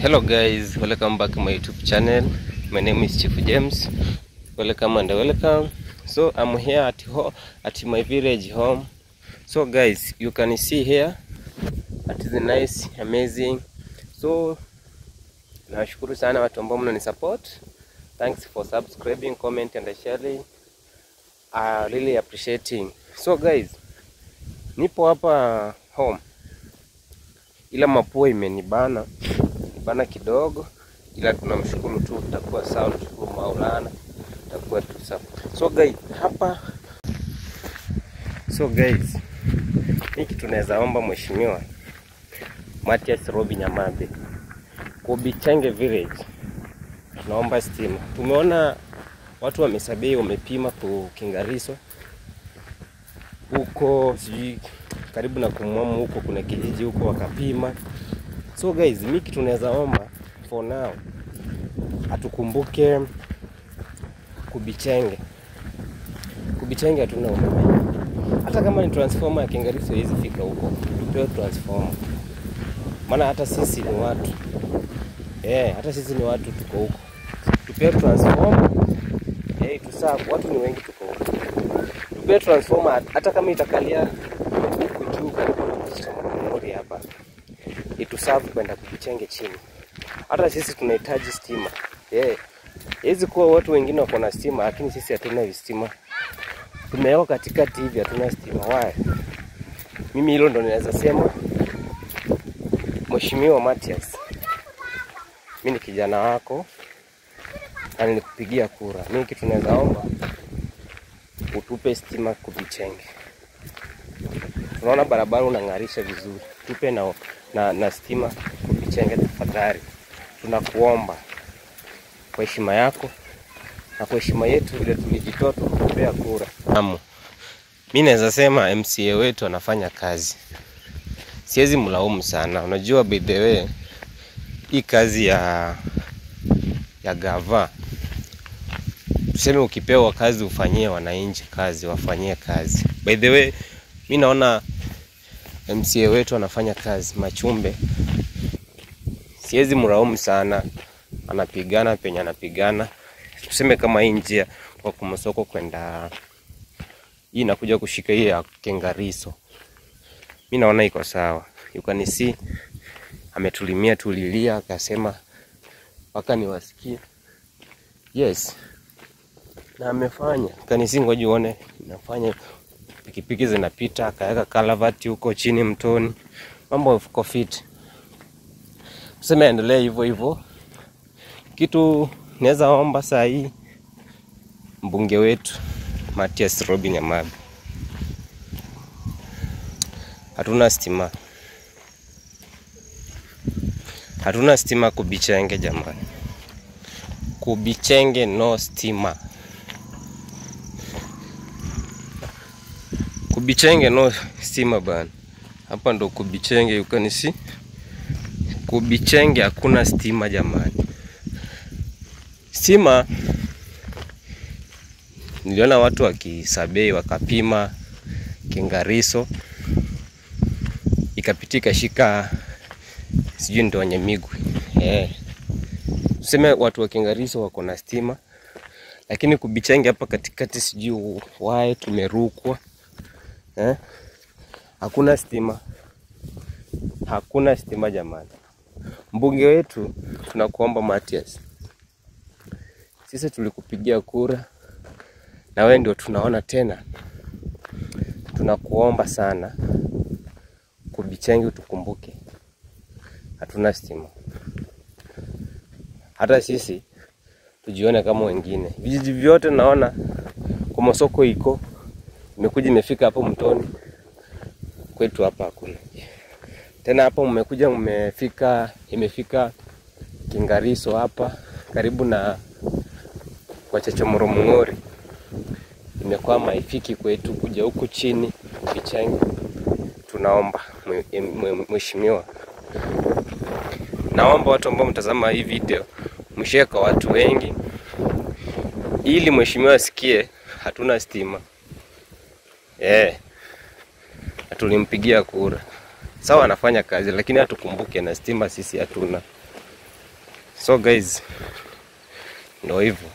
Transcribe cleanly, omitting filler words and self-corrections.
Hello guys, welcome back to my YouTube channel. My name is Chief James. Welcome and welcome. So I'm here at my village home. So guys, you can see here it is nice, amazing. So nashukuru sana watu ambao mnanisupport. Thanks for subscribing, comment and sharing. I really appreciating. So guys, nipo hapa home, ila mapua imenibana bana kidogo, ila tunamshukuru tu, tutakuwa sawa, tunashukuru Maulana, tutakuwa tu sawa. So guys, hapa, so guys, hiki tunaweza omba Mheshimiwa Mathias Robi Nyamabe, Kubichenge village, tunaomba stima. Tumeona watu wamesabei, wamepima ku Kingariso huko, sijui karibu na Kumwamu huko kuna kijiji huko wakapima. So guys, miki tunaweza omba for now atukumbuke Kubichenge. Kubichenge hatuna umeme. Hata kama ni transformer ya Kingariso haiwezi fika huko, tupewe transformer. Maana hata sisi ni watu. Hata sisi ni watu tuko huko. Tupewe transformer. Tusabu, watu ni wengi tuko huko. Tupewe transformer hata kama itakalia huku juu karibu na hapa. Itusabu kwenda Kubichenge chini. Hata sisi tunahitaji stima. Hizi kuwa watu wengine wako na stima lakini sisi hatuna stima. Tumeweka katikati hivi hatuna stima. Why? Mimi hilo ndo ninaweza sema. Mheshimiwa Mathias, mimi ni kijana wako na nilikupigia kura. Mimi kitu naweza omba, utupe stima Kubichenge. Tunaona barabara unangarisha vizuri. Tupe na stima Kubichenge tafadhali. Tunakuomba kwa heshima yako na kwa heshima yetu vile tulijitoa tukupea kura. Mimi naweza sema MCA wetu anafanya kazi. Siwezi mlaumu sana. Unajua by the way, hii kazi ya gava, tuseme ukipewa kazi ufanyie wananchi kazi, wafanyie kazi. By the way, mimi naona MCA wetu anafanya kazi, Machumbe. Siwezi mlaumu sana. Anapigana penye anapigana. Tuseme kama hii njia kwa Kumosoko kwenda hii inakuja kushika hii ya Kingariso. Mimi naona iko sawa. You can see ametulimia, tulilia akasema mpaka niwasikie. Yes. Na amefanya. Can see, ngoja uone inafanya, pikipiki zinapita, akaweka kalavati huko chini mtoni. Mambo yako fit. Tuseme endelee hivyo hivyo. Kitu naweza omba saa hii mbunge wetu Mathias Robi Nyamabe, hatuna stima. Hatuna stima Kubichenge jamani. Kubichenge no stima. Kubichenge no stima bana. Hapa ndo Kubichenge, you can see. Kubichenge hakuna stima jamani. Stima niliona watu wakisabei wakapima Kingariso, ikapitika shika sijui ndo Nyamigwi. Tuseme watu wa Kingariso wako na stima, lakini Kubichenge hapa katikati sijui why tumerukwa. Hakuna stima. Hakuna stima jamani. Mbunge wetu tunakuomba Mathias, sisi tulikupigia kura na wewe ndio tunaona tena. Tunakuomba sana Kubichenge utukumbuke. Hatuna stima. Hata sisi tujione kama wengine. Vijiji vyote naona Kumosoko iko, imekuja imefika hapo mtoni. Kwetu hapa hakuna. Tena hapo mmekuja mmefika, imefika Kingariso hapa karibu na kwa Chachomoromungori. Imekwama ifiki kwetu kuja huku chini Kubichenge. Tunaomba mheshimiwa, naomba watu ambao mtazama hii video mshare kwa watu wengi ili mheshimiwa asikie hatuna stima. Tulimpigia kura. Sawa anafanya kazi lakini hatukumbuke na stima sisi hatuna. So guys, ndio hivyo.